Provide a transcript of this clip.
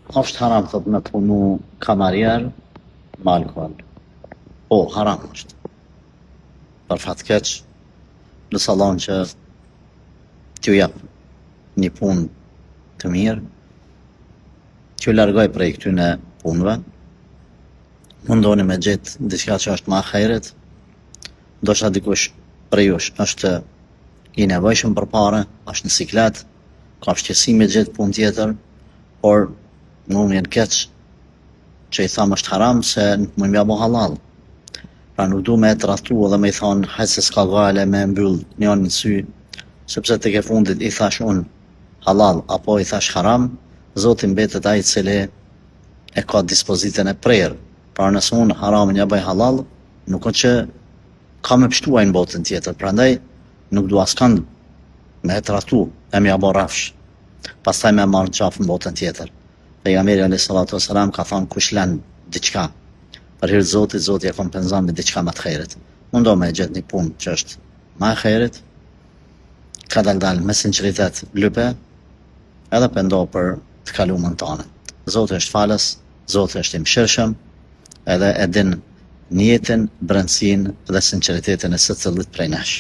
Është haram thot me punu kamarier me alkool. Po, haram është. Për fat keq, lus Allahun që t'ju jap një punë të mirë, t'ju largoj prej këtyne punëve, mundoni me gjetë diçka që është ma hajrit, ndoshta dikush prej jush është i nevojshëm për pare, është në siklet, ka vështirësi me gjetë punë tjetër, por mu më vjen keq që i tham është haram se nuk muj me ja bo hallall. Pra nuk du me e tradhtu edhe me i thonë hajt se s'ka gajle me mbyll njënin sy, sepse tek e fundit i thash unë hallall apo i thash haram, Zoti mbetet ai i cili e ka dispozitën e prerë. Pra nëse unë haramin ja bëj hallall, nuk është që ka me pështu ai në botën tjetër, prandaj nuk du askënd me e tradhtu e me ja bo rrafsh, pastaj me e marrë në qafë në botën tjetër. Pejgamberi alayhi salatu wasalam ka thënë kush lën diçka për hir të Zotit, Zoti e kompenzon me diçka më të hajrit. Mundo me gjet një punë që është më e hajrit, kadal dal me sinqeritet lype, edhe pendo për të kalumen tane. Zoti është falës, Zoti është i mëshirshëm, edhe e din nijetin, brendësinë dhe sinqeritetin e secilit prej nesh.